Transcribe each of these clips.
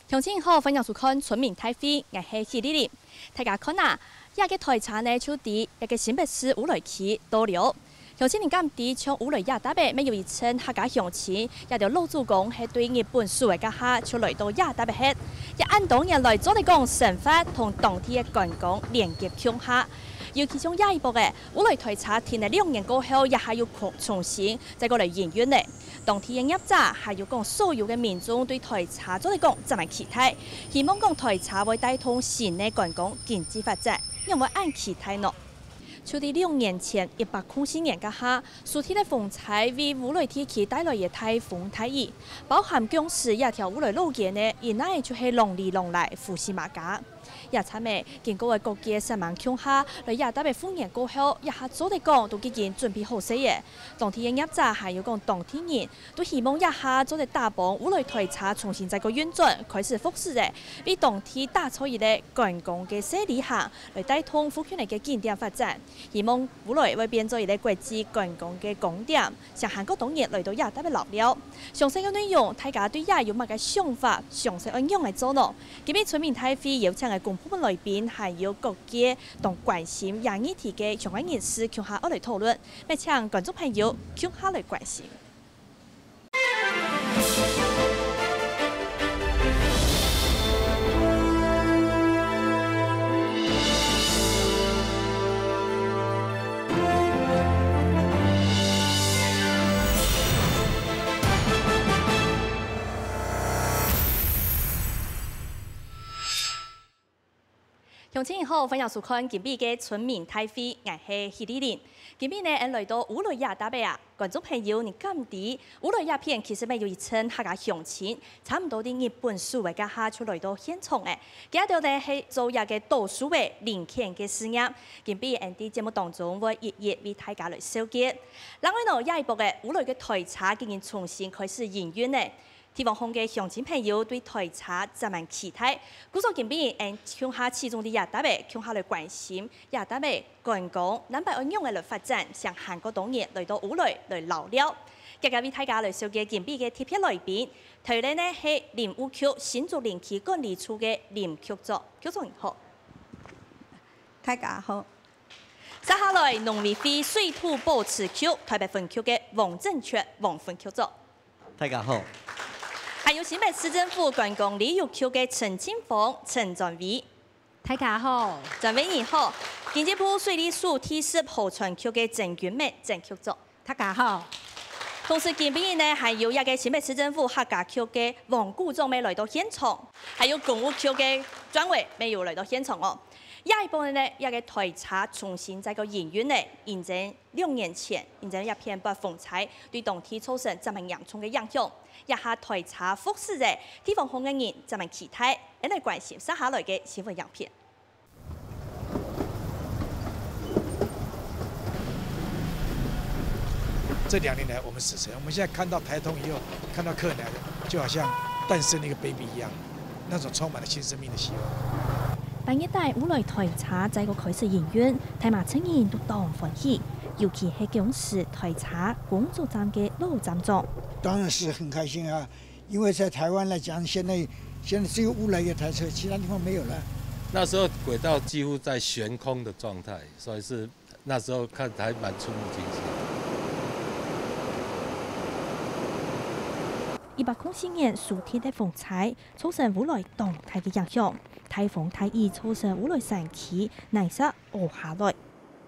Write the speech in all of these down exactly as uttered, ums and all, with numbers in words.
鄉親好，歡迎收看《村民大會》，𠊎係許麗玲。大家看啊，這个台車呢就在這个新北市烏來區倒尞。鄉親你敢知，像烏來這搭仔乜有一陣客家鄉親，這兜老祖公係對日本時代該下就來到這搭仔歇，也恁多年來做得講生活同當地个觀光連結共下。尤其像這一駁仔，烏來台車停了兩年過後，這下又重重新再過來營運了。 當地个業者還有講所有个民眾對台車做得講真蠻期待，希望講台車會帶動新个觀光經濟發展，仰會恁期待呢？就在兩年前，一百空四年該下，蘇鐵个風災為烏來地區帶來个大風大雨，包含當時這條烏來老街呢，一帶就係啷哩啷唻，烏漆嘛加。 這站仔經過个各界煞猛共下，來這搭仔復原過後，這下做得講都已經準備好勢了。當地个業者還有講當地人都希望這下做得打幫烏來台車重新再過運轉，開始復駛了，為當地打造一個觀光个小旅行，來帶動附近个景點發展。希望烏來會變做一個國際觀光个光點。 想還過多人來到這搭仔遶尞。詳細个內容，大家對這有麼个想法？詳細愛仰仔做呢？今晡日村民大會邀請个公部門來賓，還有各界當關心這議題个相關人士，共下愛來討論。乜請觀眾朋友共下來關心。 鄉親你好，歡迎收看今晡日个村民大會，𠊎係許麗玲。今晡日呢，𠊎來到烏來這搭仔啊，觀眾朋友，你敢知烏來這片其實乜有一陣客家鄉親，差毋多在日本時代該下就來到現場了。佢兜呢係做這個倒樹仔、林墘个事業。今晡日𠊎在節目當中會一一為大家來紹介。另外呢，這一駁仔，烏來个台車已經重新開始營運了。 地方項个鄉親朋友對台車真蠻期待，故所今晡日𠊎共下集中在這搭仔，共下來關心這搭仔觀光，南北愛仰仔來發展，想還過多人來到烏來來遶尞。今晡日為大家來紹介今晡日个特別來賓，頭一個呢係林務局新竹林區管理處个林局長，局長你好。大家好。接下來農委會水土保持局台北分局个王正全王分局長。 大家好。還有新北市政府觀光旅遊局个陳慶豐陳專委。大家好。專委你好。經濟部水利署第十河川局个曾君美曾局長。大家好。同時今晡日呢，還有這個新北市政府客家局个王股長乜來到現場，還有工務局个專委乜有來到現場哦。這一駁仔呢，這個台車重新再過營運呢，因為 兩年前，因為這片發風災，對當地造成真蠻嚴重个影響。這下台車復駛了，地方項个人真蠻期待。𠊎來關心接下來个新聞影片。這兩年來，我們死神，我們現在看到台通以後，看到客人來了，就好像誕生了一個 baby 一樣，那種充滿了新生命的希望。 八月底烏來台車再過開始營運，大馬村人都當歡喜，尤其係當時台車工作站个老站長。當然是很開心啊，因為在台灣來講，現在現在只有烏來有台車，其他地方沒有了。那時候軌道幾乎在懸空的狀態，所以是那時候看還蠻觸目驚心。一百空四年蘇鐵个風災，造成烏來當大个影響。 大風大雨造成烏來山區泥石凹下來，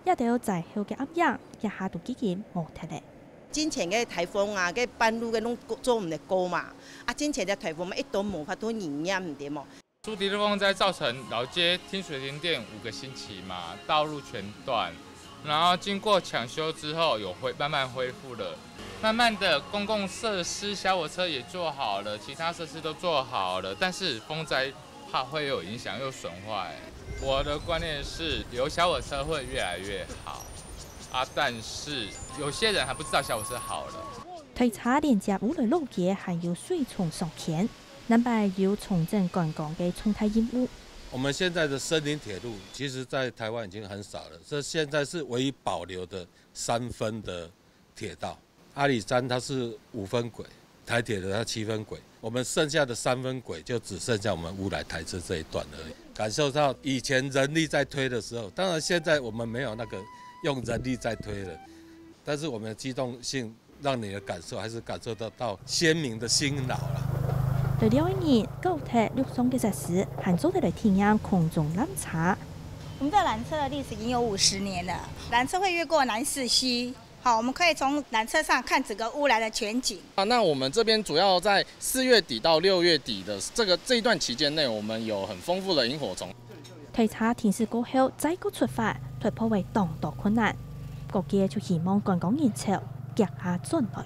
這兜災後个暗影，這下都已經無忒了。進前个颱風啊，个半路个攏做毋得過嘛。啊，進前个颱風嘛，一直無法度營業，毋對無？蘇鐵个風災造成老街停水停電五個星期嘛，道路全斷。然後經過搶修之後，有恢慢慢恢復了。慢慢的，公共設施小火車也做好了，其他設施都做好了，但是風災 怕會有影響又損壞。我的觀念是留小火車會越來越好啊，但是有些人還不知道小火車好了。推車連接烏來老街還有水沖上圈，南北有重整觀光个重大任務。我們現在的森林鐵路，其實在台灣已經很少了，這現在是唯一保留的三分的鐵道。阿里山它是五分軌，台铁的那七分轨，我们剩下的三分轨就只剩下我们乌来台车这一段而已。感受到以前人力在推的时候，当然现在我们没有那个用人力在推了，但是我们的机动性让你的感受还是感受得到鲜明的辛劳啦。第六个人，高铁陸上个設施，還做得來體驗空中纜車。我们的缆车的历史已经有五十年了，缆车会越过南势溪。好，我们可以从缆车上看整个乌来的全景。啊，那我们这边主要在四月底到六月底的这个这一段期间内，我们有很丰富的萤火虫。推車停駛過後，再過出發，突破會當多困難。各界就希望觀光人潮遽下轉來。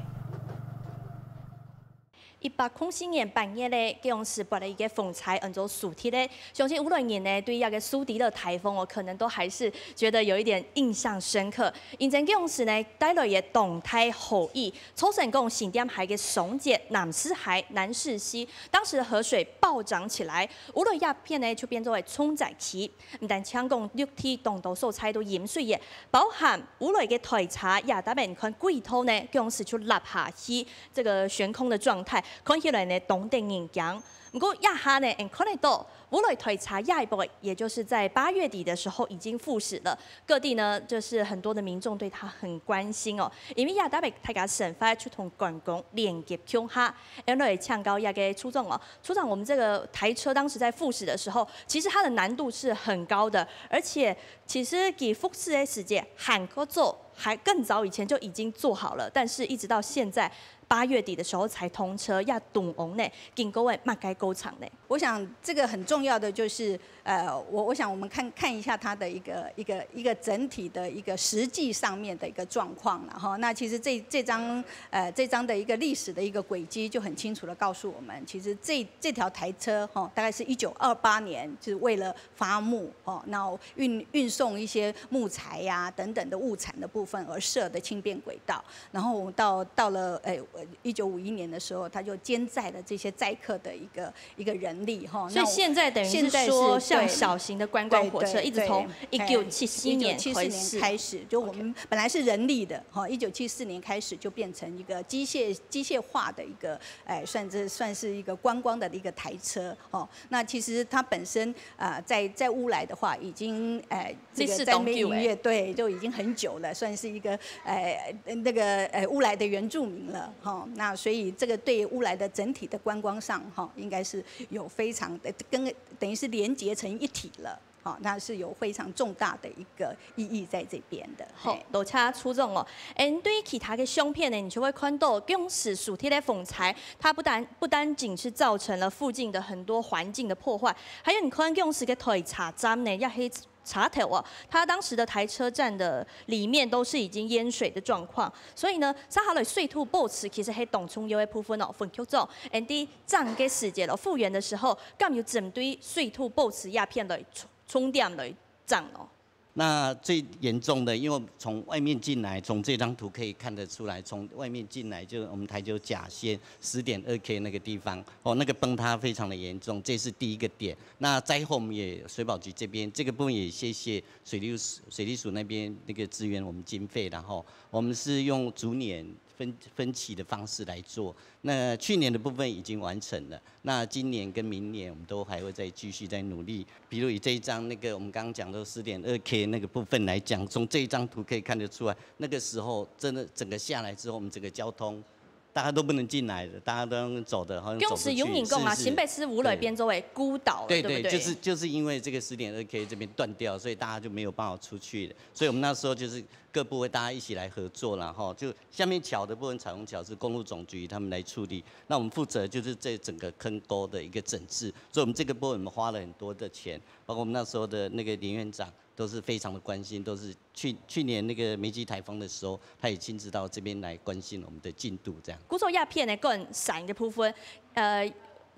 一百空四年八月咧，該央時發了一个風颱，安做舒迪咧。相信烏來人呢，對這个舒迪勒颱風哦，可能都還是覺得有一點印象深刻。因為該央時呢，帶來个當大豪雨，造成講新店溪个雙節南勢溪、南勢溪，當時的河水暴漲起來，烏來這片呢就變做為重災區。毋單淨講陸地當多所在都淹水个，包含烏來个推車也搭等看軌道呢，該央時就落下去，這个懸空的狀態，看起來呢當得人驚。毋過這下呢，𠊎看得到，烏來推車這一駁，也就是在八月底的時候已經復駛了。各地呢，就是很多的民眾對它很關心哦，因為也搭等大家生活就同觀光連結共下。𠊎來請教這个處長哦，處長，我們這个台車當時在復駛的時候，其實它的難度是很高的，而且其實佢復駛个時節還較早，還更早以前就已經做好了，但是一直到現在八月底的時候才通車，這當中呢，經過个麼个過程呢？我想這個很重要的就是，呃，我我想我們看看一下它的一個一個一個整體的一個實際上面的一個狀況了哈。那其實這這張呃這張的一個歷史的一個軌跡就很清楚的告訴我們，其實這這條台車哈，大概是一九二八年，就是為了伐木哦，那運運送一些木材呀、等等的物產的部分而設的輕便軌道。然後到到了呃一九五一年的時候，它就兼載了這些載客的一個一個人力哈。所以現在等於是說，像小型的觀光火車，一直從一九七四年開始，開始，就我們本來是人力的哈，一九七四年開始就變成一個機械機械化的一個，哎，算是算是一個觀光的一個台車哦。那其實它本身啊，在在烏來的話，已經哎。這個在梅林樂隊就已經很久了，算是一個呃那個呃烏來的原住民了哈。那所以這個對烏來的整體的觀光上哈，應該是有非常的跟等於是連結成一體了。好，那是有非常重大的一個意義在這邊的。好，多謝處長哦。嗯，對於其他的相片呢，你就會看到，該央時舒迪勒風颱，它不單不單僅是造成了附近的很多環境的破壞，還有你看該央時个台車站呢，也係 車頭哦，它當時的台車站的裡面都是已經淹水的狀況，所以呢，接下來水土保持其實係當重要个部分哦。分局長，𠊎等整个時節咯，復原的時候，敢有針對水土保持這片來重重點來講哦？那最嚴重的，因為從外面進來，從這張圖可以看得出來，從外面進來就我們台九甲線十點二 K 那個地方，哦，那個崩塌非常的嚴重，這是第一個點。那災後我們也水保局這邊這個部分也謝謝水利水利署那邊那個支援我們經費，然後我們是用逐年分分期的方式來做。那去年的部分已經完成了，那今年跟明年我們都還會再繼續再努力。比如以這一張那個我們剛剛講的十點二 K 那個部分來講，從這一張圖可以看得出來，那個時候真的整個下來之後，我們整個交通 大家都不能進來的，大家都用走的，好像走不去。當時有人講啊，是是新北市烏來變做為孤島了，對對不對？就是就是因為這個十點二 K 這邊斷掉，所以大家就沒有辦法出去了。所以我們那時候就是各部會大家一起來合作啦，哈，就下面橋的部分，彩虹橋是公路總局他們來處理，那我們負責就是這整個坑溝的一個整治，所以我們這個部分我們花了很多的錢，包括我們那時候的那個林院長都是非常的關心，都是去去年那個梅基颱風的時候，他也親自到這邊來關心我們的進度，這樣。古早這片呢，更山个部分，呃，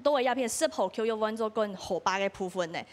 都會這片十號橋又換做更河壩个部分呢。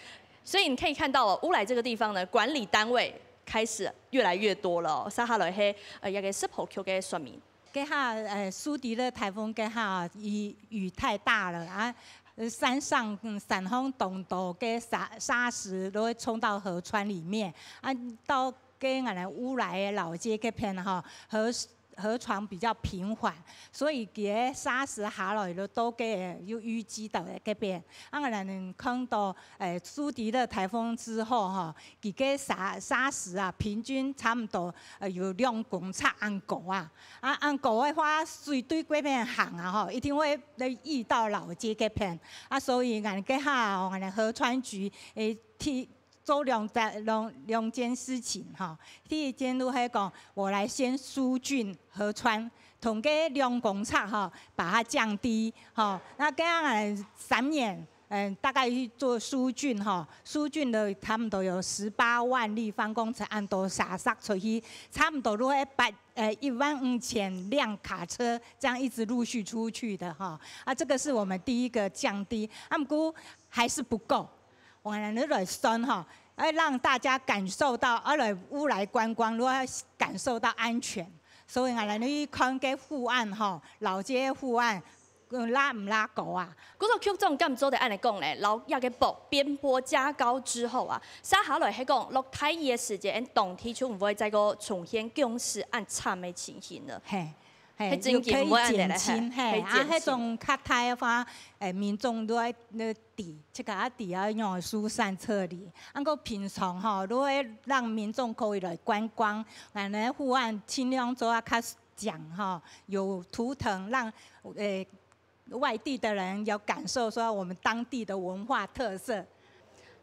所以你可以看到哦，烏來這個地方呢，管理單位開始越來越多了哦。接下來係呃一個十號橋个說明。這下呃舒迪勒颱風這下雨雨太大了啊，呃山上嗯山洪當多个沙沙石都會沖到河川裡面啊，到該𠊎等烏來个老街這片哈，河河床比較平緩，所以佢个沙石下來就多个又淤積到該邊。啊，𠊎等看到，誒，蘇迪勒颱風之後吼，佢个沙，沙石啊，平均差毋多，呃，有兩公尺恁高啊。啊，恁高个話，水對該邊行啊吼，一定會遇到老街該片。啊，所以𠊎等該下吼，𠊎等河川局，誒，替 做兩件，兩，兩件事情吼。第一件就係講，我來先疏浚河川，同該兩公尺吼，把它降低吼。那這樣，呃，三年，嗯，大概去做疏浚吼，疏浚的差不多有十八萬立方公尺恁多沙石出去，差不多都會八，呃，一萬五千輛卡車這樣一直陸續出去的哈。啊，這個是我們第一個降低。啊，毋過還是不夠。 𠊎等來算吼，愛讓大家感受到，啊，來烏來觀光，都要感受到安全。所以𠊎等去看該護岸吼，老街護岸，嗯，拉毋拉高啊？故所局長敢做得恁樣講呢？摎這个波，邊坡加高之後啊，接下來係講落大雨个時節，當地就毋會再過重現當時恁慘个情形了。嘿，嘿，係真正毋會恁樣了，就可以減輕，嘿，嘿，啊，減輕。該種較大个話，誒，民眾都愛，呃， 知，自家也知啊，仰疏散撤離。啊，毋過平常吼，都會讓民眾可以來觀光，𠊎等个護岸盡量做啊較靚吼，有圖騰讓，呃，外地的人有感受說我們當地的文化特色。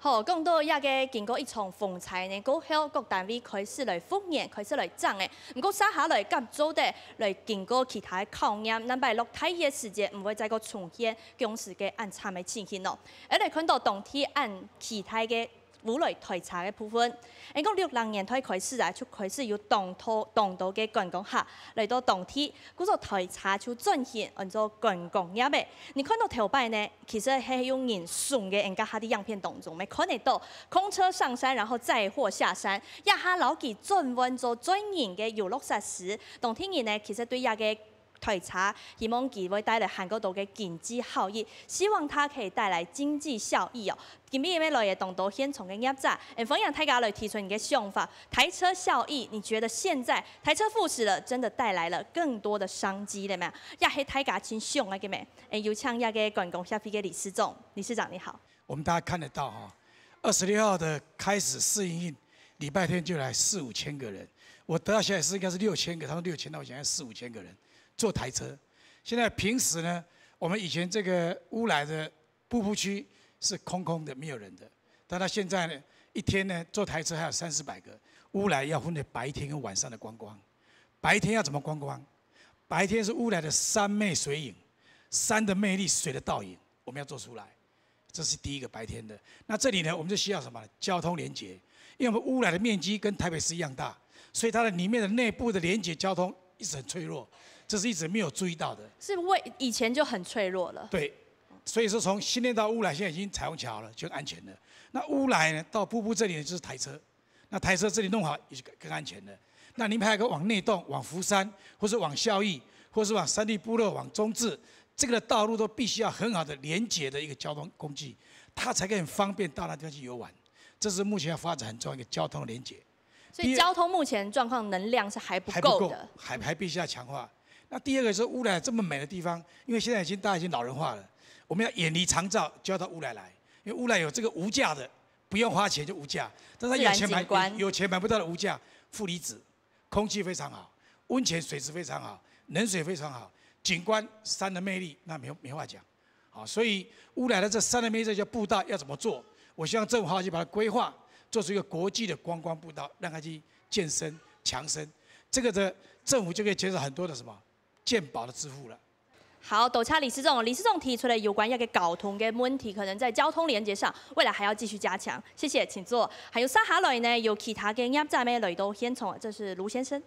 好，講到這个經過一場風災呢，過後各單位開始來復原，開始來整个。毋過接下來敢做得來經過其他个考驗，難保落大雨个時節，毋會再過重現 當時个恁慘个情形咯。𠊎等看到當地恁期待个烏來台車个部分，因為六零年代開始啊，就開始有當多，當多个觀光客來到當地，故所台車就轉型安做觀光業个。你看到頭擺呢，其實係用人送个，𠊎等這下个影片當中，乜看得到公車上山，然後載貨下山，這下摎佢轉換做專營个遊樂設施，當地人呢，其實對這个 台車，希望佢會帶來還過多个經濟效益，希望它可以帶來經濟效益哦。今日乜來个當多現場个業者，也歡迎大家來提出你个想法。台車效益，你覺得現在台車復駛了，真的帶來了更多的商機了沒有？也係大家盡想个咩？誒，有請這个觀光協會个理事長，理事長你好。 我們大家看得到哈，二十六號的開始試營運，禮拜天就來四五千個人。我得到消息是應該是六千個，他說六千，那我想要四五千個人坐台車。現在平時呢，我們以前這個烏來的瀑布區是空空的，沒有人的，但他現在呢，一天呢坐台車還有三四百個。烏來要分為白天跟晚上的觀光。白天要怎麼觀光？白天是烏來的山魅水影，山的魅力，水的倒影，我們要做出來。 這是第一個白天的。那這裡呢，我們就需要什麼呢？交通連接，因為我們烏來的面積跟台北市一樣大，所以它的裡面的內部的連接交通一直很脆弱，這是一直沒有注意到的。是為，以前就很脆弱了。對，所以說從新店到烏來現在已經彩虹橋了，就很安全了。那烏來呢，到瀑布這裡呢，就是台車。 那台車這裡弄好也就更安全了。那你們還有個往內洞、往福山，或是往孝義，或是往三地部落、往中治，這個的道路都必須要很好的連接的一個交通工具，它才可以很方便到那地方去遊玩。這是目前要發展很重要一個交通連接。所以交通目前狀況能量是還不夠的。還不夠，還，還必須要強化。那第二個是烏來這麼美的地方，因為現在已經，大家已經老人化了，我們要遠離長照，就要到烏來來，因為烏來有這個無價的，不用花錢就無價，但是有錢買，自然景觀。有，有錢買不到的無價，負離子，空氣非常好，溫泉水質非常好，冷水非常好，景觀山的魅力，那沒有，沒話講。好，所以烏來的這山的魅力這些步道要怎麼做？我希望政府好好去把它規劃，做出一個國際的觀光步道，讓它去健身、強身。這個的政府就可以減少很多的什麼健保的支付了。好，多謝理事長。理事長提出來有關一個交通的問題，可能在交通連接上，未來還要繼續加強。謝謝，請坐。還有接下來呢，有其他的業者乜來到現場，這是盧先生。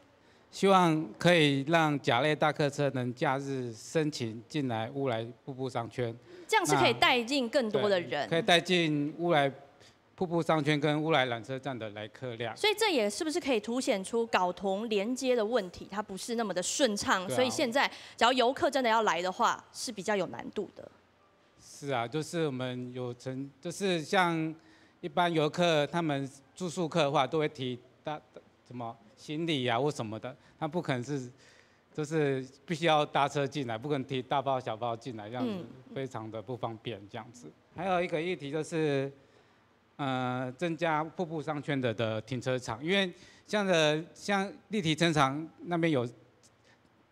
希望可以讓甲类大客车能假日申请进来乌来瀑布商圈，这样是可以带进更多的人。可以带进乌来瀑布商圈跟乌来缆车站的来客量。所以这也是不是可以凸显出交通连接的问题，它不是那么的顺畅，对啊所以现在只要游客真的要来的话，是比较有难度的。是啊，就是我们有曾，就是像一般游客他们住宿客的话，都会提大什么行李啊或什么的，他不可能是就是必须要搭车进来，不可能提大包小包进来，这样子嗯非常的不方便这样子。还有一个议题就是，呃，增加瀑布商圈的的停车场，因为像的像立体停车场那边有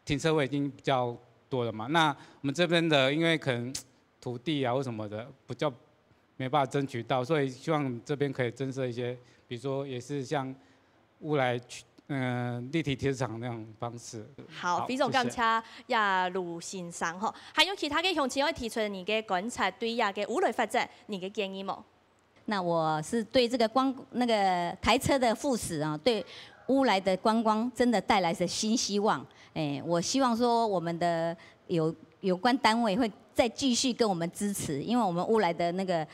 停车位已经比较多了嘛，那我们这边的因为可能土地啊或什么的比较没办法争取到，所以希望这边可以增设一些，比如说也是像乌来区，嗯、立体停车场那种方式。好，非常感谢呀，卢先生吼。还有其他个乡亲会提出你个观察，对呀个未来发展，你个建议无？那我是对这个观那个台车的复驶啊，对乌来的观光真的带来是新希望。哎，我希望说我们的有有关单位会再继续跟我们支持，因为我们乌来的那个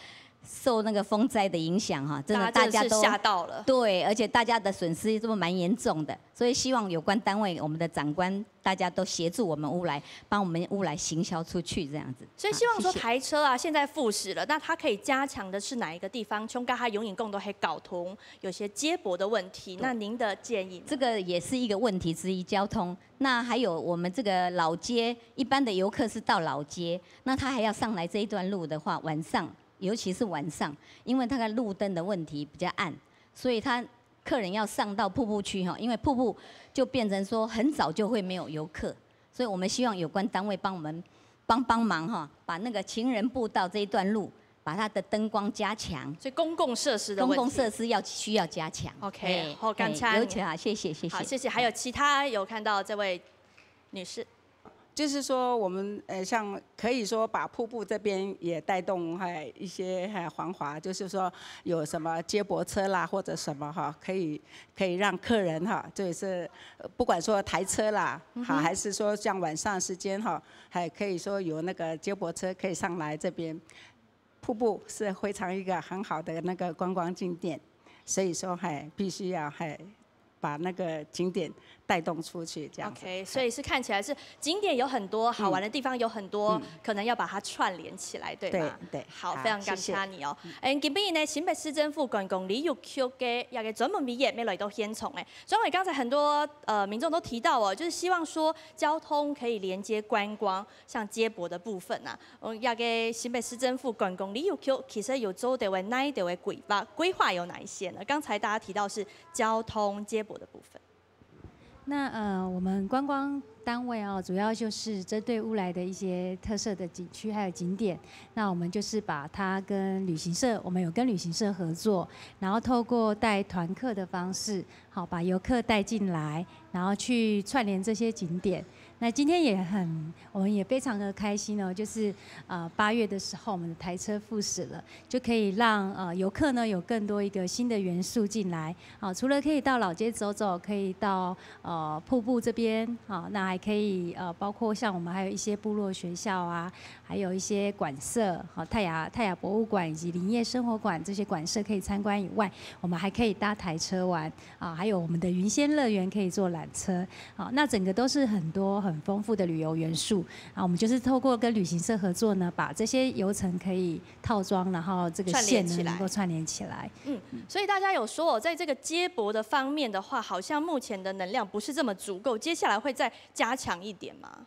受那个风灾的影响哈，真的大家都吓到了。对，而且大家的损失都蛮严重的，所以希望有关单位，我们的长官大家都协助我们乌来，帮我们乌来行销出去这样子。所以希望说台车啊，现在复驶了，那它可以加强的是哪一个地方？像刚才永影讲到，还交通有些接驳的问题，那您的建议呢？这个也是一个问题之一，交通。那还有我们这个老街，一般的游客是到老街，那他还要上来这一段路的话，晚上，尤其是晚上，因为它的路灯的问题比较暗，所以他客人要上到瀑布区哈，因为瀑布就变成说很早就会没有游客，所以我们希望有关单位帮我们帮帮忙哈，把那个情人步道这一段路，把它的灯光加强。所以公共设施的公共设施要需要加强。 OK，好，感谢。有请啊，谢谢谢谢。好，谢谢。还有其他有看到这位女士？就是说，我们呃，像可以说把瀑布这边也带动哈一些哈繁华，就是说有什么接驳车啦或者什么哈，可以可以让客人哈，就是不管说台车啦，好还是说像晚上时间哈，还可以说有那个接驳车可以上来这边。瀑布是非常一个很好的那个观光景点，所以说还必须要还。把那个景点带动出去，这样。 OK，所以是看起来是景点有很多，好玩的地方有很多，可能要把它串联起来，对吗？对对。好，非常感谢你哦。嗯，今晡日呢，新北市政府观光旅游局个一个专门委员也来到现场哎，专委刚才很多呃民众都提到哦，就是希望说交通可以连接观光，像接驳的部分啊，嗯，一个新北市政府观光旅游局其实有做到个哪一个规划，规划有哪一些呢？刚才大家提到是交通接驳的部分。 那呃，我们观光单位哦，主要就是针对乌来的一些特色的景区还有景点，那我们就是把它跟旅行社，我们有跟旅行社合作，然后透过带团客的方式，好把游客带进来，然后去串联这些景点。那今天也很，我们也非常的开心哦，就是呃八月的时候，我们的台车复驶了，就可以让呃游客呢有更多一个新的元素进来。 好，除了可以到老街走走，可以到呃瀑布这边，好，那还可以呃，包括像我们还有一些部落学校啊，还有一些馆舍，好，泰雅泰雅博物馆以及林业生活馆这些馆舍可以参观以外，我们还可以搭台车玩啊，还有我们的云仙乐园可以坐缆车，好，那整个都是很多很丰富的旅游元素啊。我们就是透过跟旅行社合作呢，把这些游程可以套装，然后这个线呢能够串联起来。嗯，所以大家有说，在这个接驳的方面的话，好像目前的能量不是这么足够，接下来会再加强一点吗？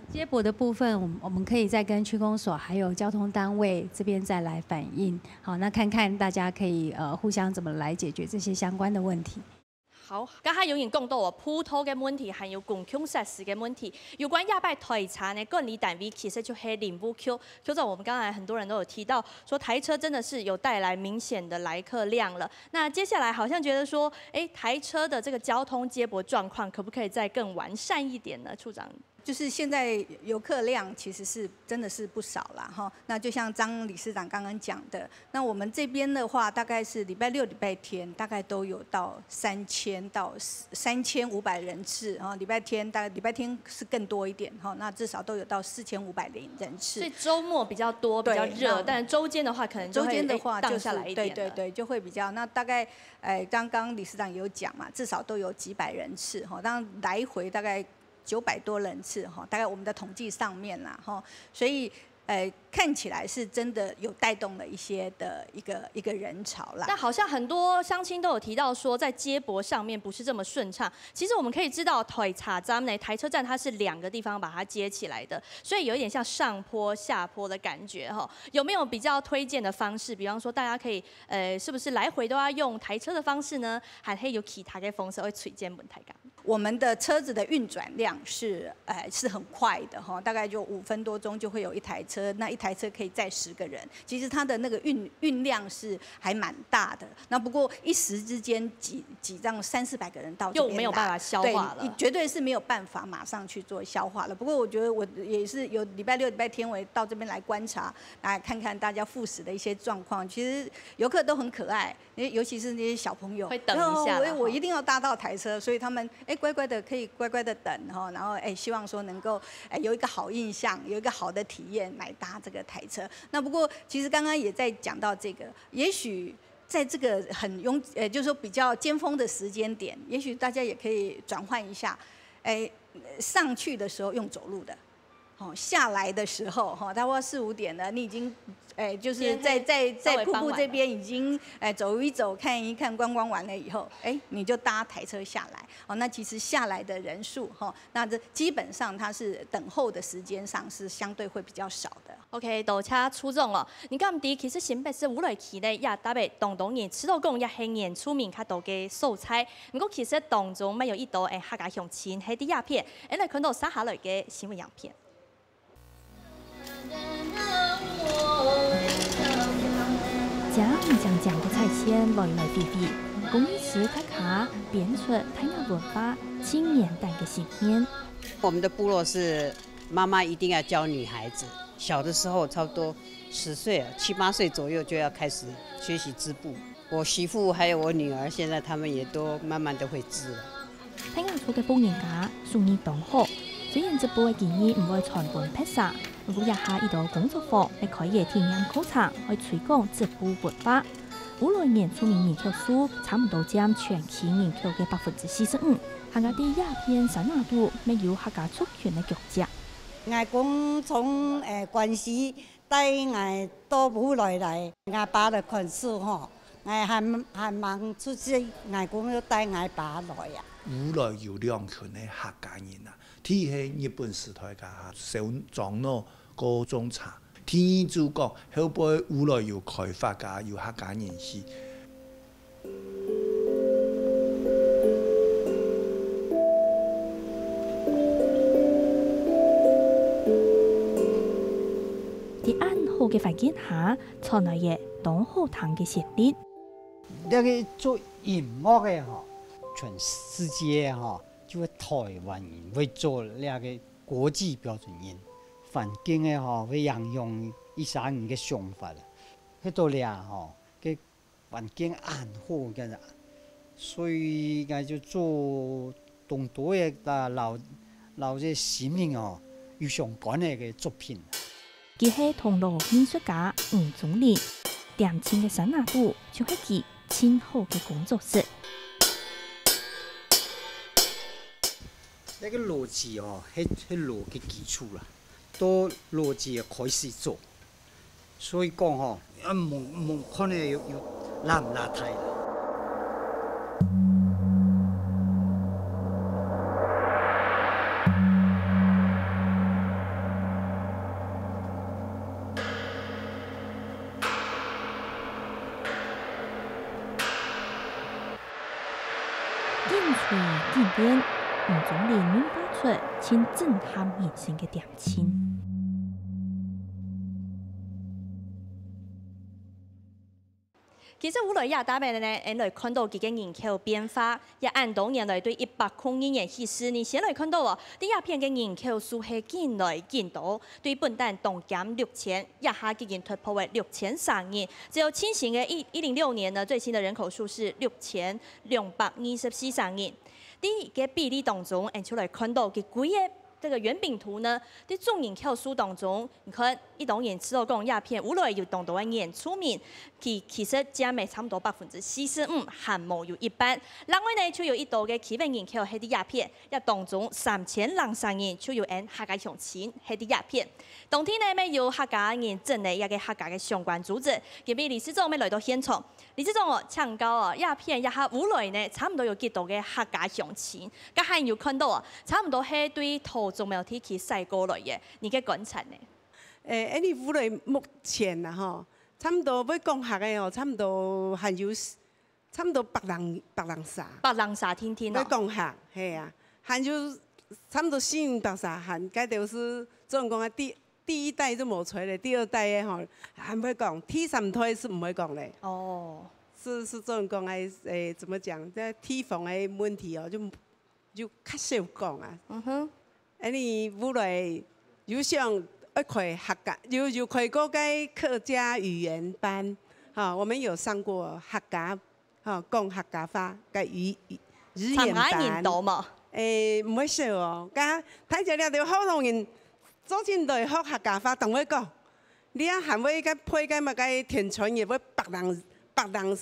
接驳的部分，我们我们可以再跟区公所还有交通单位这边再来反映，好，那看看大家可以呃互相怎么来解决这些相关的问题。 好，刚才有人讲到哦，普通的问题，还有公共设施的问题。有关亚拜台茶呢，管理单位其实就黑林布 Q。就在我们刚才很多人都有提到，说台车真的是有带来明显的来客量了。那接下来好像觉得说，哎，台车的这个交通接驳状况可不可以再更完善一点呢？处长？ 就是现在游客量其实是真的是不少啦哈。那就像张理事长刚刚讲的，那我们这边的话，大概是礼拜六、礼拜天，大概都有到三千到三千五百人次啊。礼拜天大概礼拜天是更多一点哈，那至少都有到四千五百人人次。所以周末比较多，比较热，但周间的话可能周间的话就是对对对，就会比较。那大概哎，刚刚理事长有讲嘛，至少都有几百人次哈，当然来回大概。 九百多人次哈，大概我们的统计上面啦哈，所以呃，看起来是真的有带动了一些的一个一个人潮啦。但好像很多乡亲都有提到说，在接驳上面不是这么顺畅。其实我们可以知道，台车站呢，台车站它是两个地方把它接起来的，所以有一点像上坡下坡的感觉哈。有没有比较推荐的方式？比方说，大家可以呃，是不是来回都要用台车的方式呢？还是有其他的方式会推荐分大家？我们的车子的运转量是，呃，是很快的哈，大概就五分多钟就会有一台车，那一台车可以载十个人。其实它的那个运运量是还蛮大的，那不过一时之间挤挤这样三四百个人到这边来，又没有办法消化了。对，你绝对是没有办法马上去做消化了。不过我觉得我也是有礼拜六、礼拜天我也到这边来观察，来看看大家赴食的一些状况。其实游客都很可爱，因为尤其是那些小朋友，会等一下啦，然后我我一定要搭到台车，所以他们哎乖乖的可以乖乖的等哈，然后哎希望说能够哎有一个好印象，有一个好的体验来搭这个台车。那不过其实刚刚也在讲到这个，也许在这个很拥呃就是说比较尖峰的时间点，也许大家也可以转换一下，哎上去的时候用走路的，哦，下来的时候，哈，差不多四五点了，你已经，哎，就是在在在瀑布这边已经，哎，走一走，看一看，观光完了以后，哎，你就搭台车下来，哦，那其实下来的人数，哈，那这基本上它是等候的时间上是相对会比较少的。OK，多谢处长哦。你敢知其实新北市烏來區呢，也特別當多人知道講也係原住民較多个所在，毋過其實當中乜有一道誒客家鄉親係在這片，𠊎來看到接下來个新聞影片。 將靚靚个彩線來來飛飛，工藝師大家編出大雅文化盡原旦个信念。我们的部落是妈妈一定要教女孩子，小的时候差不多十岁啊，七八岁左右就要开始学习织布。我媳妇还有我女儿，现在她们也都慢慢的会织了。大雅族个婦人家手艺當好，雖然織布个技藝毋會傳分別儕，毋過這下已多工作坊乜開个體驗課程，愛推廣織布文化。烏來原住民人口數差毋多佔全區人口个百分之四十五，還過在這片山林肚乜有客家族群个腳跡。 𠊎公從關西帶𠊎到烏來來，𠊎爸來看守吼，𠊎還還吂出世，𠊎公就帶𠊎爸來啊。烏來有兩群个客家人啊，第一係日本時代个下，小長老過種茶，第二就講後背烏來有開發个，有客家人去。 在恁好个環境下，傳來个當好聽个旋律。這個做音樂个吼，全世界吼，就係台灣人會做這個國際標準音。環境个吼，會影響一儕人个想法。去到這吼，个 環境恁好个，所以𠊎就做當多个摎摎這心靈哦有相關个个作品。佢係銅鑼藝術家吳宗林，恬靜个山林肚就係佢盡好个工作室。這個邏輯哦，係係鑼个基礎啦，到邏輯个開始做。 所以講吼，啊，莫莫看个有有邋毋邋遢。 緊吹緊練，吳宗林演化出盡震撼人心个恬靜。其實烏來這搭面呢，𠊎來看到佢个人口變化，也恁多年來對一百空二年起始，你先來看到哦，在這片个人口數係緊來緊多，對本旦當減六千，這下已經突破了六千三人。只有最新个一一零六年呢，最新的人口數是六千 兩百二十四儕人。在這个比例當中，𠊎就來看到佢歸个這个圓餅圖呢，在總人口數當中，你看一當然知道講這片烏來有當多个原住民，佢其實佔个差毋多百分之四十五，還無有一半。另外呢，就有一多个區域人口係在這片，這當中三千零三人就有𫣆客家鄉親係在這片。當地呢，乜有客家人整个一個客家个相關組織，今晡日理事長乜來到現場。理事長哦，請教哦，這片這下烏來呢，差毋多有幾多个客家鄉親？該還有看到哦，差毋多係對桃竹苗地區徙過來个，你个觀察呢？ 誒，恁呢烏來目前啊吼，差毋多會講客个哦，差毋多還有差毋多百零百零儕。百零儕定定哦。會講客，係啊，還有差毋多四五百儕，還該兜係，總講啊，第第一代都無出來，第二代个吼，還會講，第三代係毋會講咧。哦。係係總講誒，誒，怎麼講？這地方个問題哦，就就較少講啊。嗯哼。恁呢烏來有想愛開客家，有有開過个客家語言班，哈，我們有上過客家，哈，講客家話个語語語言班。參加人多無？誒，毋會少哦，該大家了解，好多人做陣來學客家話，同我講，你啊還會該配該麼个天穿越，會百零百零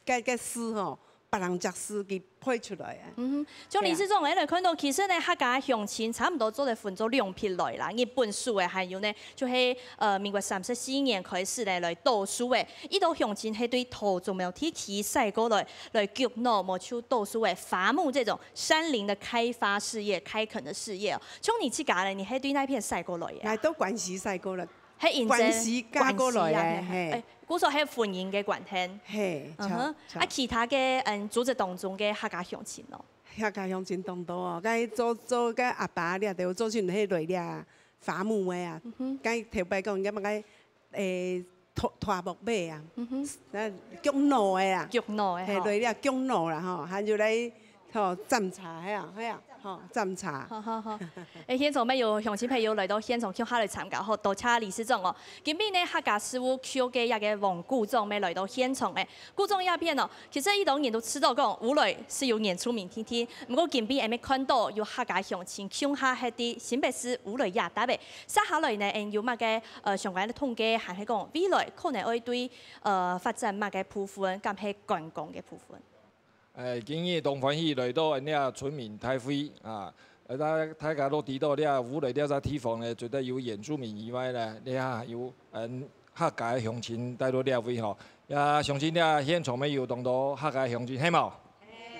个个字吼。 別人隻字佢配出來啊。嗯哼，像理事長，𠊎來看到，其實呢，客家鄉親差毋多做得分做兩批來啦。日本時个，還有呢，就係呃民國三十四年開始呢來倒數个，一兜鄉親係對桃竹苗地區徙過來，來居住，無就倒數个伐木這種山林的開發事業、開墾的事業哦。像你自家呢，你係對哪片徙過來个啊？來到關西徙過來。 係因為關西嫁過來个，關西啊，嘿。誒，故所係婚姻个關係。嘿，嗯哼，著，著。啊，其他个，嗯，組織當中个客家鄉親哦。客家鄉親當多哦，該做做該阿爸這兜做陣係來這伐木个啊。嗯哼。該頭擺講，該麼个，誒，拖拖木尾啊，嗯哼。那鋸腦个啊，鋸腦个吼。嘿，來這鋸腦啦吼，還有來吼，斬柴，係啊，係啊，吼，斬柴。好好好。誒，現場乜有鄉親朋友來到現場，共下來參加，好，多謝理事長哦。今晡日呢，客家事務局个一個王股長乜來到現場誒。股長這片哦，其實一兜人都知道講，烏來係有原住民定定，毋過今晡日乜看到有客家鄉親共下係在新北市烏來這搭誒。接下來呢，𫣆有麼个呃相關个統計，還係講未來可能會對呃發展麼个部分，敢係觀光个部分？ 誒，今日當歡喜來到𫣆這村民大會啊！呃，大大家都知道，這烏來這隻地方呢，除了有原住民以外呢，這下有嗯客家个鄉親帶到這位吼。也相信這現場乜有當多客家鄉親，係無？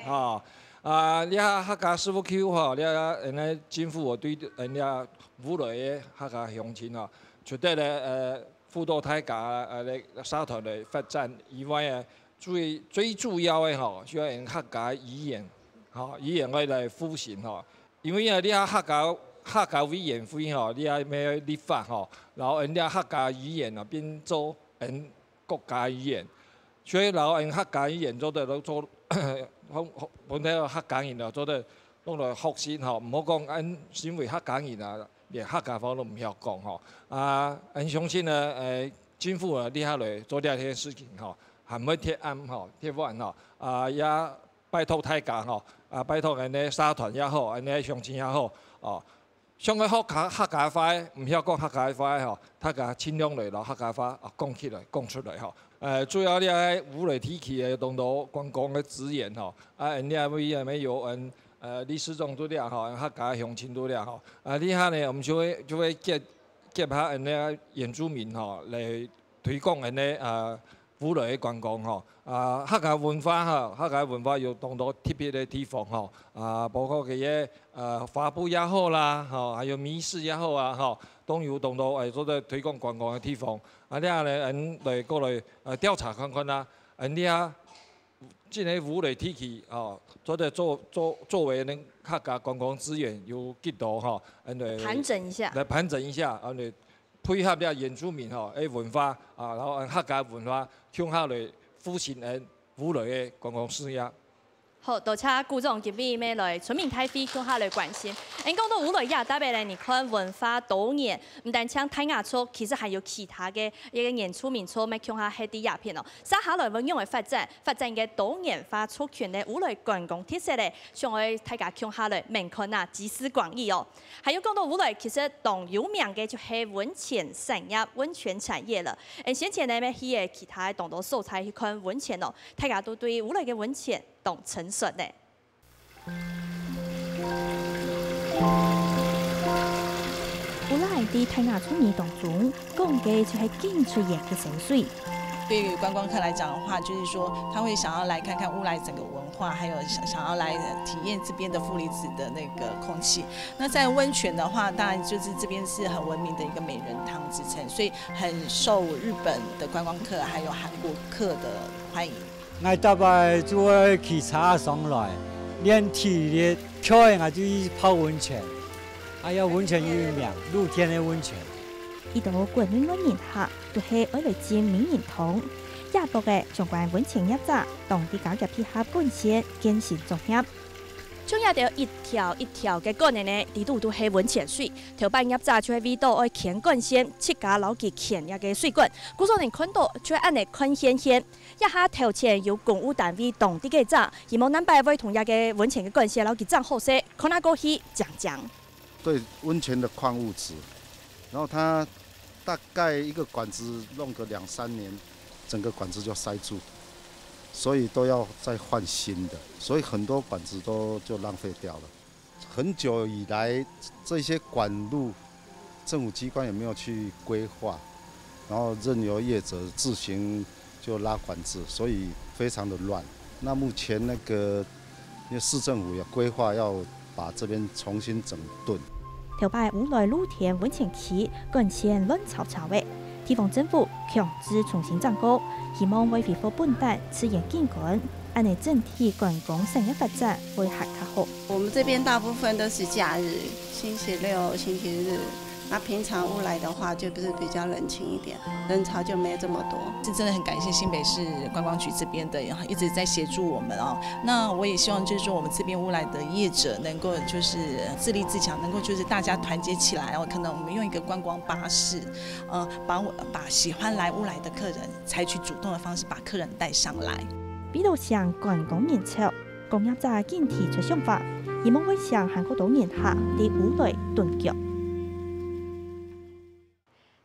吼，啊，這客家事務局吼，這𫣆个政府哦，對𫣆這烏來个客家鄉親吼，除了呢，呃，輔導大家呃來社團來發展以外啊， 最最主要个吼，就愛用客家語言，吼，語言愛來復興吼。因為啊，你啊客家客家委員會吼，你啊愛立法吼，然後用你啊客家語言啊變做嗯國家語言，所以然後用客家語言做得做，分分个客家人啊做得攏來學習吼，毋好講嗯身為客家人啊，連客家話都毋曉講吼。啊，𫣆相信呢，誒，政府啊，你下來做這件事情吼， 還會貼暗吼，貼晚吼，啊，也拜託大家吼，啊，拜託𫣆个社團也好，𫣆个鄉親也好，哦，想愛學客客家話个，毋曉講客家話个吼，大家盡量來摎客家話啊講起來，講出來吼。呃，主要你个烏來地區个當多觀光个資源吼，啊，𫣆這位也有嗯，呃，理事長在這吼，客家鄉親在這吼，啊，這下呢，𫣆就會就會結結合𫣆个原住民吼來 推廣𫣆个啊烏來个觀光吼，啊客家文化吼，客家文化有當多特別个地方吼，啊包括佢个呃花布也好啦，吼，還有米食也好啊，吼，都有當多誒做得推廣觀光个地方。啊，這下呢，𫣆來過來呃調查看看啦，𫣆這下這个烏來地區吼，做得做做作為𫣆客家觀光資源有幾多吼，𫣆來盤整一下。來盤整一下，𫣆來 配合這原住民吼个文化啊，然後用客家文化共下來復興𫣆烏來个觀光事業。好，多謝古總今晡日來村民大會共下來關心。恁講到烏來這搭仔呢，你看文化多元，毋單淨大雅族，其實還有其他个一個原住民族乜共下歇在這片哦。接下來會仰般發展，發展一個多元化族群个烏來觀光特色咧，想愛大家共下來明看啊，集思廣益哦。還有講到烏來，其實當有名个就係溫泉產業、溫泉產業了。嗯，先前呢，乜去个其他个當多所在去看溫泉哦，大家都對烏來个溫泉當傳說呢。 烏來在大雅族語當中，講个就係緊出現个山水。對於觀光客來講的話，就是說他會想要來看看烏來整個文化，還有想想要來體驗這邊的負離子的那個空氣。那在溫泉的話，當然就是這邊是很聞名的一個美人湯之稱，所以很受日本的觀光客還有韓國客的歡迎。 𠊎逐擺就會騎車上來，練體力，𤸁𠊎就去泡溫泉。哎呀，溫泉又有名，露天个溫泉。一到國內外人客，都係愛來浸名人湯。這駁仔相關溫泉業者，當在加入配合本縣健身作業。像這兜一條一條个管仔呢，裡肚都係溫泉水。頭擺業者就係為著愛牽管線，自家摎佢牽這个水管，故所你看著就係恁仔看現現。 這下頭前有公務單位當在該遮，希望南北會同這个溫泉个管線摎佢整好勢，看啊過去靚靚。對溫泉的礦物質，然後它大概一個管子弄個兩三年，整個管子就塞住，所以都要再換新的，所以很多管子都就浪費掉了。很久以來，這些管路政府機關也沒有去規劃，然後任由業者自行就拉管子，所以非常的亂。那目前那個，因為市政府也規劃要把這邊重新整頓。頭擺烏來露天溫泉區管線亂糟糟仔，地方政府強制重新整過，希望會恢復本旦自然景觀，恁仔整體觀光產業發展會還較好。我們這邊大部分都是假日，星期六、星期日。那平常烏來的話，就不是比較冷清一點，人潮就沒有這麼多。是真的很感謝新北市觀光局這邊的一直在協助我們哦。那我也希望就是說我們這邊烏來的業者能夠就是自立自強，能夠就是大家團結起來哦。可能我們用一個觀光巴士，呃，把我把喜歡來烏來的客人採取主動的方式把客人帶上來。為著搶觀光人潮， 工業者緊提出想法，希望會請還較多人客在烏來蹲腳。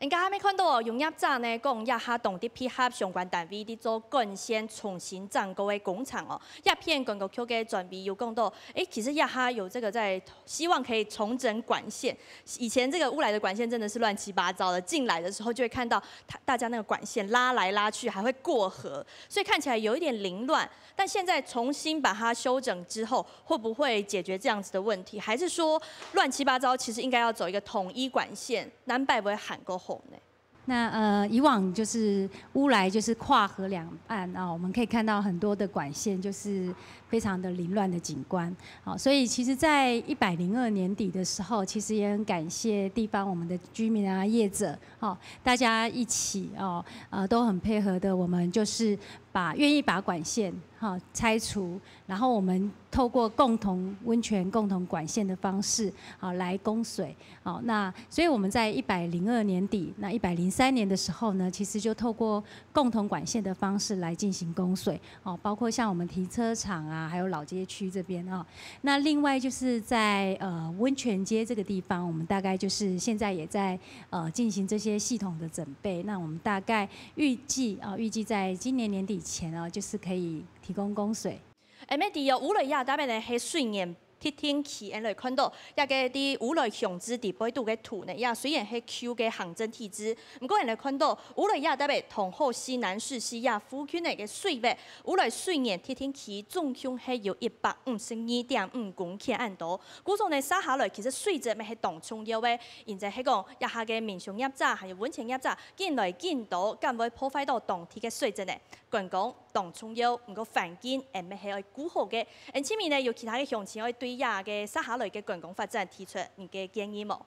人家還沒看到哦，有業者呢講，這下當在配合相關單位在做管線重新整過个工程哦。這片觀光局个專委有講到，誒，其實這下有這個在希望可以重整管線。以前這個烏來的管線真的是亂七八糟的，進來的時候就會看到它大家那個管線拉來拉去，還會過河，所以看起來有一點凌亂。 但現在重新把它修整之後，會不會解決這樣子的問題？還是說亂七八糟，其實應該要走一個統一管線，南北會喊過吼呢？那呃，以往就是烏來就是跨河兩岸啊，我們可以看到很多的管線就是非常的凌亂的景觀。好，所以其實，在一百零二年底的時候，其實也很感謝地方我們的居民啊、業者，哦，大家一起哦，呃，都很配合的，我們就是把願意把管線哈拆除，然後我們透過共同溫泉、共同管線的方式，好來供水。好，那所以我们在一百零二年底，那一百零三年的时候呢，其实就透过共同管线的方式来进行供水。哦，包括像我们停车场啊，还有老街区这边哦。那另外就是在呃温泉街这个地方，我们大概就是现在也在呃进行这些系统的准备。那我们大概预计啊，预计在今年年底前哦，就是可以提供供水。 M A D有烏來這搭仔呢係水源特定區，𠊎來看到，這个在烏來鄉志底背肚个圖呢，也雖然係舊个行政體制，毋過𠊎來看到烏來這搭仔同好西南勢溪這附近个水域，烏來水源特定區總共係有一百五十二點五公頃恁多。故所呢，續下來其實水質乜係當重要个，因此係講，這下个民宿業者還有溫泉業者，緊來緊多，敢會破壞到當地个水質呢？觀光 當重要，毋過環境𠊎乜係愛顧好个。恁請問呢，有其他个鄉親愛對這个續下來个觀光發展提出你个建議無？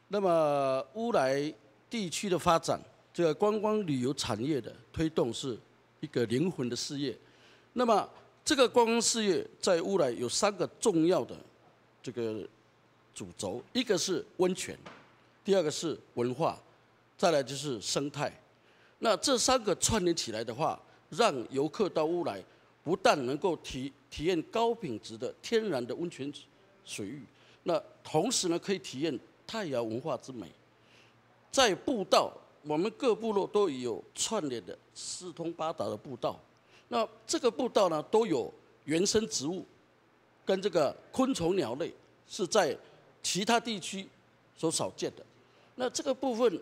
那麼烏來地區的發展，這個觀光旅遊產業的推動是一個靈魂的事業。那麼这个观光事业在乌来有三个重要的这个主轴，一个是温泉，第二个是文化，再来就是生态。那这三个串联起来的话，让游客到乌来不但能够体体验高品质的天然的温泉水域，那同时呢可以体验泰雅文化之美。在步道，我们各部落都有串联的四通八达的步道。那这个步道呢，都有原生植物跟这个昆虫鸟类，是在其他地区所少见的。那这个部分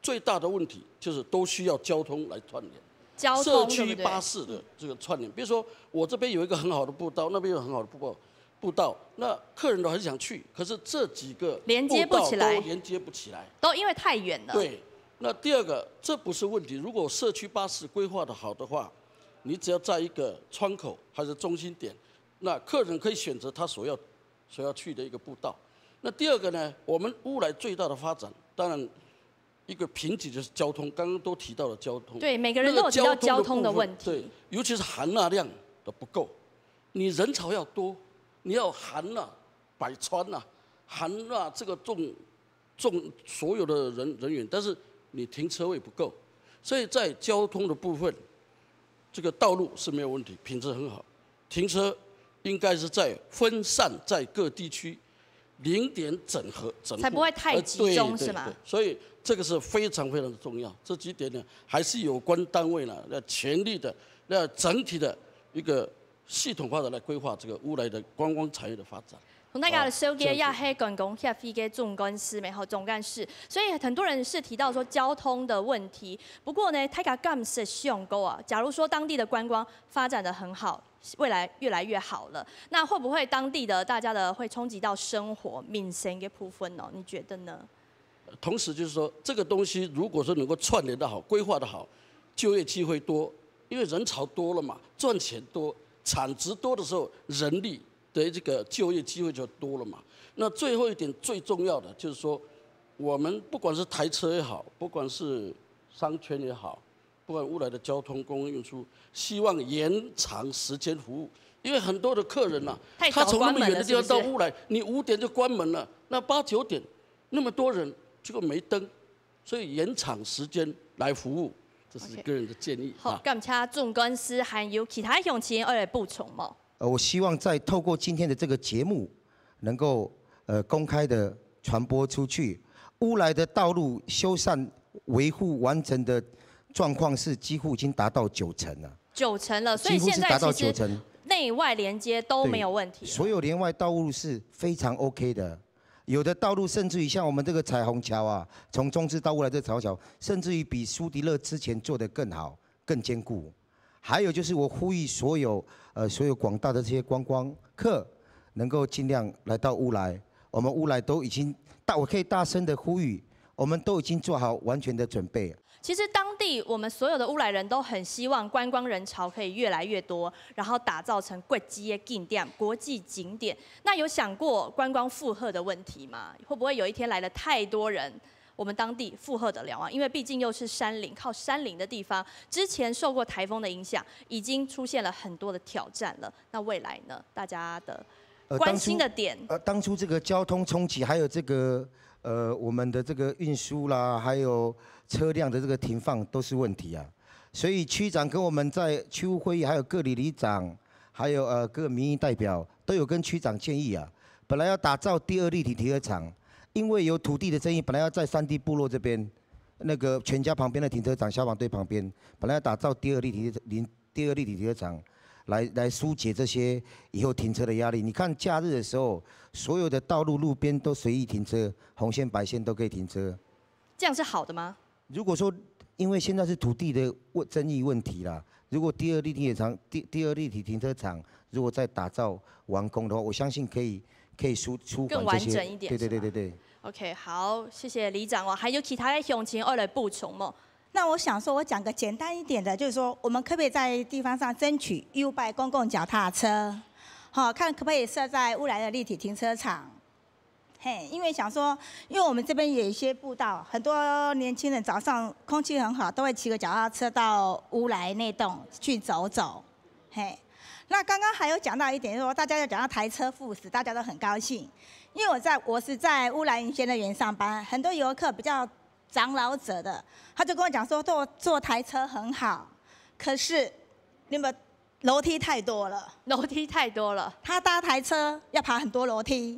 最大的问题就是都需要交通来串联，交通社区巴士的这个串联。比如说，我这边有一个很好的步道，那边有很好的步道，步道，那客人都很想去，可是这几个连接不起来步道都连接不起来。都因为太远了。对，那第二个，这不是问题。如果社区巴士规划的好的话，你只要在一个窗口还是中心点，那客人可以选择他所要所要去的一个步道。那第二个呢，我们乌来最大的发展，当然一个瓶颈就是交通，刚刚都提到了交通。对，每个人都有提到那个交通的问题。对，尤其是含纳量的不够，你人潮要多，你要含纳百川呐，含纳这个众众所有的人人员，但是你停车位不够，所以在交通的部分，这个道路是没有问题，品质很好，停车应该是在分散在各地区，零点整合整户才不会太集中呃对是吗对对所以这个是非常非常的重要，这几点呢，还是有关单位呢要全力的、要整体的一个系统化的来规划这个乌来的观光产业的发展。同大家紹介一下，係觀光協會个總幹事，然後總幹事，所以很多人是提到說交通的問題。不過呢，大家敢設想過啊，假如說當地的觀光發展得很好，未來越來越好了，那會不會當地的大家的會衝擊到生活民生的部分呢？你覺得呢？同時就是說，這個東西如果說能夠串聯得好、規劃得好，就業機會多，因為人潮多了嘛，賺錢多，產值多的時候，人力的這個就業機會就多了嘛。那最後一點最重要的就是說，我們不管是台車也好，不管是商圈也好，不管烏來的交通公共運輸，希望延長時間服務，因為很多的客人呐、太早他從那麼遠的地方到關門了是不是烏來，你五點就關門了，那八九點那麼多人，結果沒燈，所以延長時間來服務，這是 OK 個人的建議。好，啊。感謝總幹事，還有其他鄉親愛來補充無？呃，我希望再透過今天的這個節目，能夠呃公開的傳播出去。烏來的道路修繕維護完成的狀況是幾乎已經達到九成了。九成了，所以幾乎是達到現在其實九成，內外連接都沒有問題了。所有連外道路是非常 OK 的。有的道路甚至於像我們這個彩虹橋啊，從中治到烏來這個彩虹橋，甚至於比蘇迪勒之前做得更好、更堅固。還有就是我呼籲所有呃所有廣大的這些觀光客，能夠盡量來到烏來。我們烏來都已經大，我可以大聲的呼籲，我們都已經做好完全的準備。其實當地我們所有的烏來人都很希望觀光人潮可以越來越多，然後打造成國際的景點、國際景點。那有想過觀光負荷的問題嗎？會不會有一天來了太多人，我們當地負荷得了啊？因為畢竟又是山林，靠山林的地方，之前受過颱風的影響，已經出現了很多的挑戰了。那未來呢？大家的呃關心的點，呃，當初這個交通衝擊，還有這個呃我們的這個運輸啦，還有車輛的這個停放都是問題啊。所以區長跟我們在區務會議，還有各里里長，還有呃各民意代表都有跟區長建議啊。本來要打造第二立體停車場，因為有土地的爭議，本來要在山地部落這邊那個全家旁邊的停車場，消防隊旁邊，本來要打造第二立體停第二立體停車場，來來疏解這些以後停車的壓力。你看假日的時候，所有的道路路邊都隨意停車，紅線白線都可以停車。這樣是好的嗎？如果說因為現在是土地的問爭議問題啦，如果第二立體停車場第第二立體停車場如果再打造完工的話，我相信可以可以舒舒緩更這些完整一點對對對是吧對對。 OK，好，謝謝里長哦。還有其他的鄉親愛來補充無？那我想說，我講個簡單一點的，就是說，我們可不可以在地方上爭取 U-Bike 公共腳踏車？好，看可不可以設在烏來的立體停車場？嘿，因為想說，因為我們這邊有一些步道，很多年輕人早上空氣很好，都會騎個腳踏車到烏來那棟去走走。嘿，那刚刚还有讲到一点，就是说大家有讲到台车副駛，大家都很高兴，因为我在我是在乌来云仙乐园上班，很多游客比较长老者的，他就跟我讲说坐坐台车很好，可是你们楼梯太多了，楼梯太多了。他搭台车要爬很多楼梯，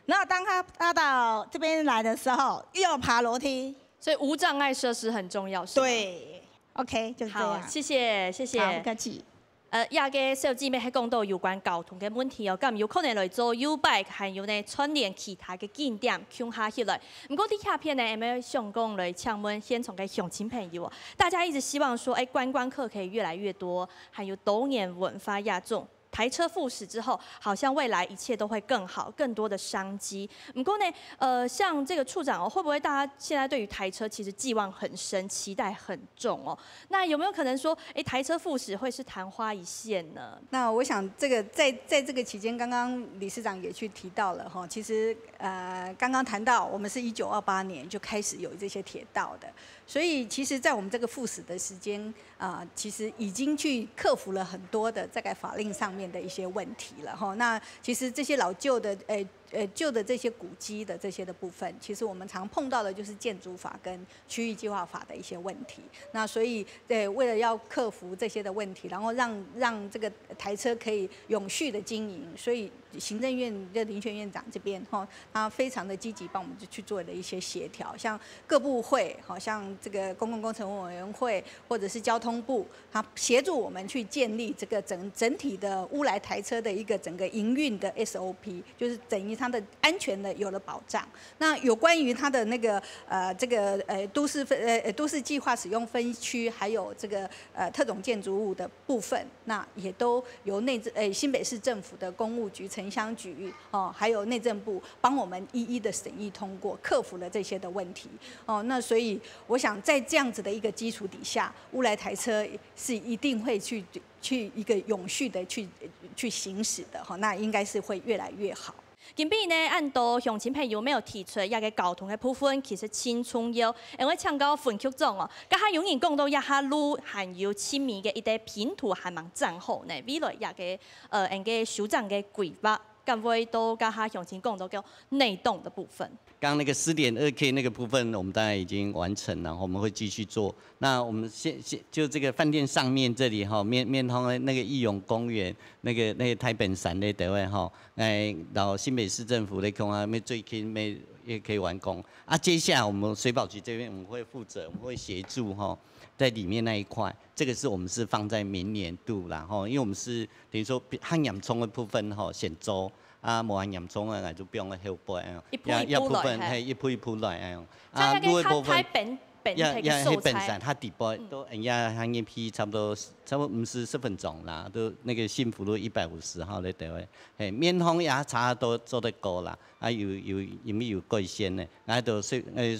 然后当他搭到这边来的时候又要爬楼梯，所以无障碍设施很重要，是吗？对，OK，就是这样。好，谢谢谢谢。好，不客气。呃，這个小姐妹係講到有關交通个問題哦，敢有可能來做U-Bike，還有呢串聯其他个景點共下起來。毋過這下片呢，𠊎想講來請問現場个鄉親朋友哦，大家一直希望說，哎，觀光客可以越來越多，還有多元文化這種。台車復駛之後，好像未來一切都會更好，更多的商機。不過呢，呃，像這個處長哦，會不會大家現在對於台車其實寄望很深，期待很重哦？那有沒有可能說，哎，台車復駛會是曇花一現呢？那我想这个在在这个期间，刚刚理事长也去提到了哈，其实呃，刚刚谈到我们是一九二八年就开始有这些铁道的，所以其实，在我们这个复始的时间啊、其实已经去克服了很多的在法令上面的一些问题了哈。那其实这些老旧的呃呃旧的这些古迹的这些的部分，其实我们常碰到的就是建筑法跟区域计划法的一些问题。那所以，对，为了要克服这些的问题，然后让让这个台车可以永续的经营，所以行政院的林权院长这边哈，他非常的积极帮我们去做了一些协调，像各部会，好像这个公共工程委员会或者是交通部，他协助我们去建立这个整整体的乌来台车的一个整个营运的 S O P，就是等于它的安全的有了保障。那有关于它的那个呃这个呃都市分呃呃都市计划使用分区，还有这个呃特种建筑物的部分，那也都由内政呃新北市政府的工务局、城乡局哦，还有内政部帮我们一一的审议通过，克服了这些的问题哦。那所以我想在这样子的一个基础底下，乌来台车是一定会去去一个永续的去去行驶的哈，那应该是会越来越好。今晡日呢，恁多鄉親朋友有提出這个交通个部分，其實真重要。因為請教分局長哦，這下有人講到這下路還有盡尾个一个拼圖還吂整好呢，未來這个呃，𠊎个首長个規劃，敢會到這下鄉親講到个內洞的部分。刚刚那个四点二 K 那个部分，我们大概已经完成了，我们会继续做。那我们现现就这个饭店上面这里哈，面面通的那个义勇公园，那个那个太平山那个位哈，哎，然后新北市政府的空啊，那最近没也可以完工啊。接下来我们水保局这边我们会负责，我们会协助哈，在里面那一块，这个是我们是放在明年度啦哈，因为我们是等于说比较严重的部分哈，先做。 啊，無恁嚴重啊，𠊎就放个後背啊。一步一步來，也部分，嘿。嘿，一步一步來啊。像那个路的部分太太平平也也个素材本身，它底部都人家行业批差不多差不多五十十分钟啦，都那个幸福路一百五十号的对位，嘿，面通也差不多做得过啦，啊有有因为有改善呢，啊都水呃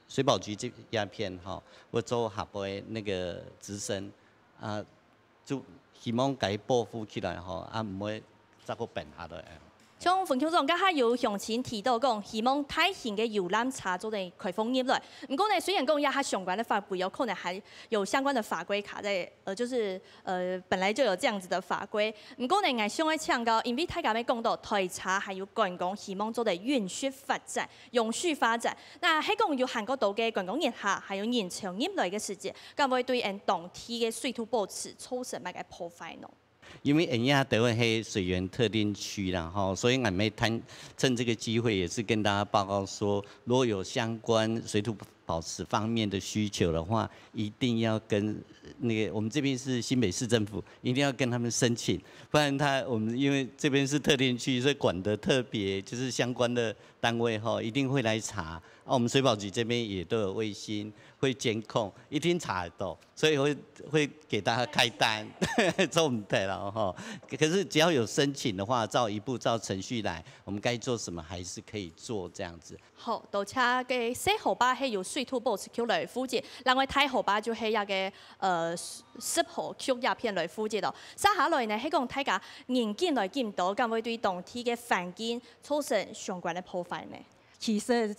水保局这一片哈，我做下背那个直升啊，就希望改保护起来哈，啊毋会再个变下来。像分局長，剛才有鄉親提到講，希望大型个遊覽車做得開放入來。毋過呢，雖然講這下相關个法規有可能還有相關的法規卡在，呃，就是呃本來就有這樣子的法規。毋過呢，𠊎想要請教，因為大家也講到台車還有觀光，希望做得永續發展，永續發展。那係講有涵蓋到个觀光業下，還有人潮入來个時節，敢會對𠊎當地个水土保持造成麼个破壞呢？ 因為恩雅德文黑水源特定区啦，哈，所以俺们趁趁这个机会也是跟大家报告说，如果有相关水土保持方面的需求的话，一定要跟那个我们这边是新北市政府，一定要跟他们申请，不然他我们因为这边是特定区，所以管得特别，就是相关的单位哈，一定会来查。啊，我们水保局这边也都有卫星，会监控，一定查得到。 所以会会给大家开单，做毋得了哈。可是只要有申请的话，照一步照程序来，我们该做什么还是可以做这样子。好，多謝个細河壩係由水土保持局來負責，另外大河壩就係這个呃十河區這片來負責咯。接下來呢，係講大家人緊來緊多，敢會對當地个環境造成相關个破壞呢？其实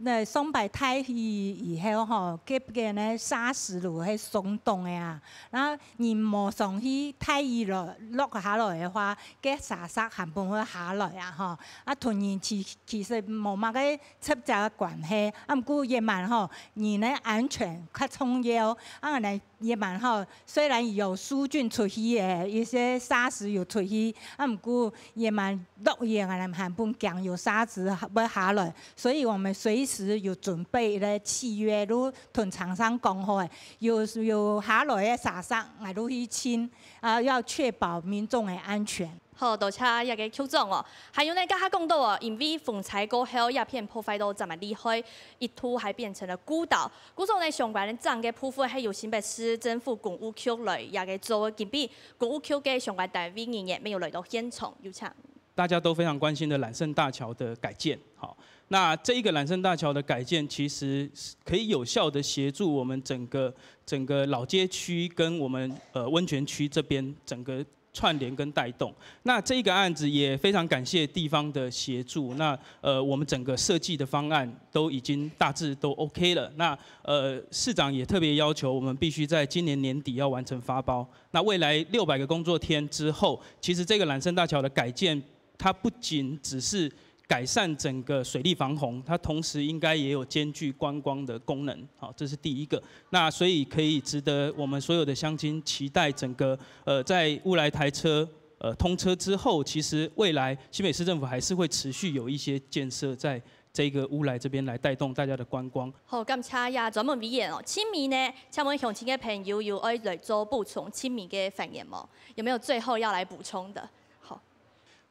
那上擺大雨以後吼，該邊个沙石路係鬆動个啊，然後你無上去，大雨落落下來个話，該沙石還本會下來啊吼。啊，同人其其實無麼个直接个關係，啊，毋過也蠻吼，人个安全較重要，啊，來也蠻吼，雖然有疏浚出去个一些沙石有出去，啊，毋過也蠻落雨啊，還本驚有沙石會下來。 所以我們隨時有準備个契約，如同廠商講好个，有有下來个沙石，𠊎都去清，啊，要確保民眾个安全。好，多謝這個局長哦。還有呢，剛剛講到哦，因為風災過後，這片破壞到這麼厲害，一度還變成了孤島。故所呢，相關个整個部分，還有新北市政府工務局來這個做，今晡工務局个相關單位人員沒有來到現場，有請。 大家都非常關心的lansen大橋的改建。好，那這一個lansen大橋的改建，其實是可以有效地協助我們整個整個老街區跟我們呃溫泉區這邊整個串聯跟帶動。那這一個案子也非常感謝地方的協助。那呃我們整個設計的方案都已經大致都 OK 了。那呃市長也特別要求我們必須在今年年底要完成發包。 那未來六百個工作天之後，其實這個lansen大橋的改建，它不僅只是改善整個水利防洪，它同時應該也有兼具觀光的功能。好，這是第一個。那所以可以值得我們所有的鄉親期待，整個呃在烏來台車呃通車之後，其實未來新北市政府還是會持續有一些建設在這個烏來這邊來帶動大家的觀光。好，感謝呀，專門委員哦。清明呢，請問鄉親个朋友有愛來做補充清明个發言無？有沒有最後要來補充的？好，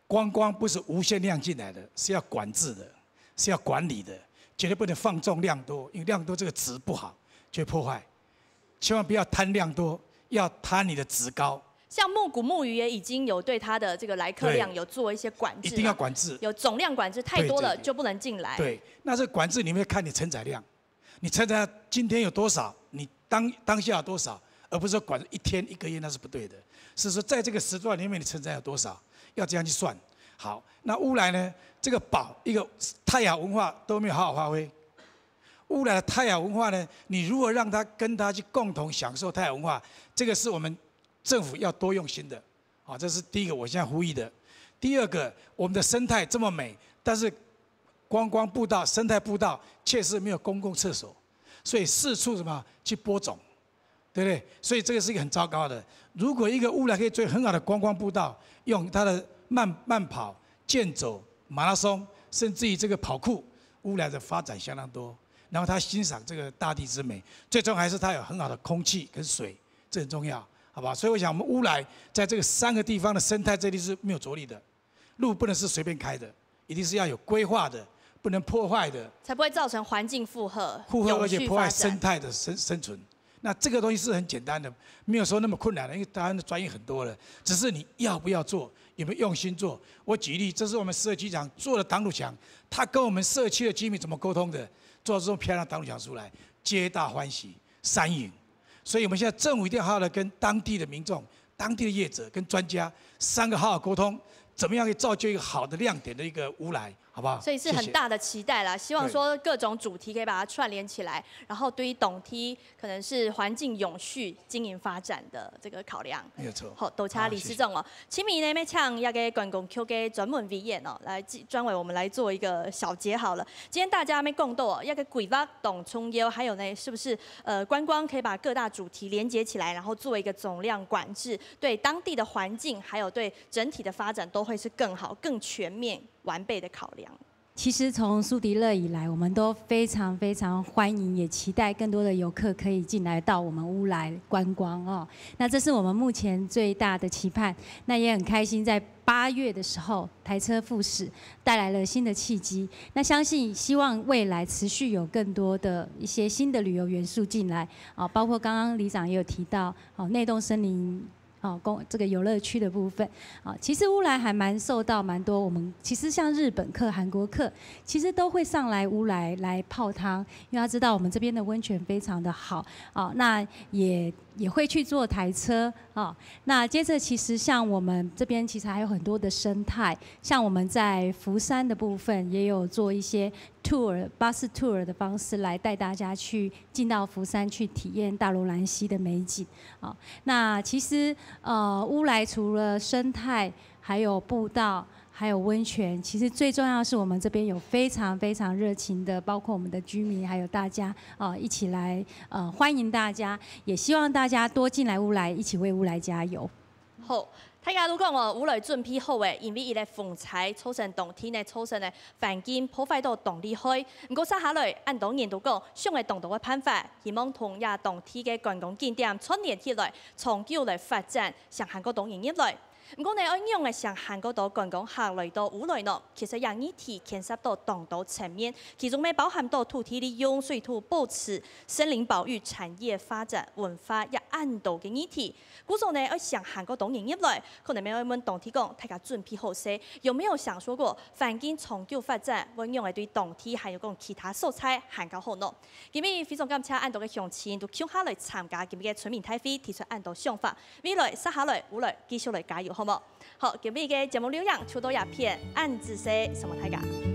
觀光不是無限量進來的，是要管制的，是要管理的，绝对不能放纵量多，因为量多这个值不好，就会破坏。千万不要贪量多，要贪你的值高。像木谷木鱼也已经有对它的这个来客量有做一些管制，一定要管制，有总量管制，太多了就不能进来。对，那这管制里面看你承载量，你承载今天有多少，你当当下有多少，而不是说管一天一个月，那是不对的。是说在这个时段里面你承载有多少，要这样去算。好，那乌来呢，这个宝一个泰雅文化都没有好好发挥。乌来的泰雅文化呢，你如何让他跟他去共同享受泰雅文化，这个是我们政府要多用心的。 啊，这是第一个我现在呼吁的。第二个，我们的生态这么美，但是观光步道、生态步道确实没有公共厕所，所以四处什么去播种，对不对？所以这个是一个很糟糕的。如果一个乌来可以做很好的观光步道，用它的慢慢跑、健走、马拉松，甚至于这个跑酷，乌来的发展相当多。然后他欣赏这个大地之美，最终还是他有很好的空气跟水。 这很重要，好不好？所以我想，我们乌来在这个三个地方的生态，这里是没有着力的。路不能是随便开的，一定是要有规划的，不能破坏的，才不会造成环境负荷，负荷而且破坏永续发展生态的生生存。那这个东西是很简单的，没有说那么困难的，因为台湾的专业很多了，只是你要不要做，有没有用心做。我举例，这是我们社区长做的挡土墙，他跟我们社区的居民怎么沟通的，做出这种漂亮挡土墙出来，皆大欢喜，三赢。 所以我们现在政府一定要好好的跟当地的民众、当地的业者、跟专家三个好好沟通，怎么样可以造就一个好的亮点的一个乌来，好不好？所以是很大的期待啦，希望说各种主题可以把它串联起来，然后对于东体可能是环境永续经营发展的这个考量。没有错。好，多谢理事长哦。清明呢，要请一个观光局的专门委员哦，来专为我们来做一个小结好了。今天大家没讲到哦，一个规划当重要，还有呢，是不是呃观光可以把各大主题连接起来，然后做一个总量管制，对当地的环境还有对整体的发展都会是更好、更全面、完备的考量。其实从苏迪勒以来，我们都非常非常欢迎，也期待更多的游客可以进来到我们乌来观光哦。那这是我们目前最大的期盼。那也很开心，在八月的时候，台车复始带来了新的契机。那相信希望未来持续有更多的一些新的旅游元素进来啊，包括刚刚里长也有提到，哦，内洞森林。哦，公这个游乐区的部分，哦，其实乌来还蛮受到蛮多我们其实像日本客、韩国客，其实都会上来乌来来泡汤，因为他知道我们这边的温泉非常的好，哦，那也也会去坐台车，哦，那接着其实像我们这边其实还有很多的生态，像我们在福山的部分也有做一些 tour、bus tour 的方式来带大家去进到福山去体验大罗兰溪的美景。哦，那其实呃，乌来除了生态，还有步道，还有温泉，其实最重要是我们这边有非常非常热情的，包括我们的居民，还有大家啊、呃，一起来呃欢迎大家，也希望大家多进来乌来，一起为乌来加油。好，大家都讲哦，烏來準備好誒，因為一個風災造成當地呢，造成个環境破壞到當厲害。毋過接下來，恁多人都講，想个當多个辦法，希望同這當地个觀光景點串聯起來，長久來發展，想還過多人入來。毋過呢，愛仰般想還過多觀光客來到烏來呢？其實這議題牽涉到當多層面，其中乜包含到土地利用、水土保持、森林保育、產業發展、文化這恁多个議題。 故所呢，愛想還過多人入來，可能乜愛問當地講，大家準備好勢，有沒有想說過，環境長久發展，會仰般對當地還有講其他所在還較好呢？今日非常感謝恁多个鄉親都共下來參加今日个村民大會，提出恁多想法。未來接下來，烏來繼續來加油，好無？好，今日个節目錄影就到這片，恁仔細，承蒙大家。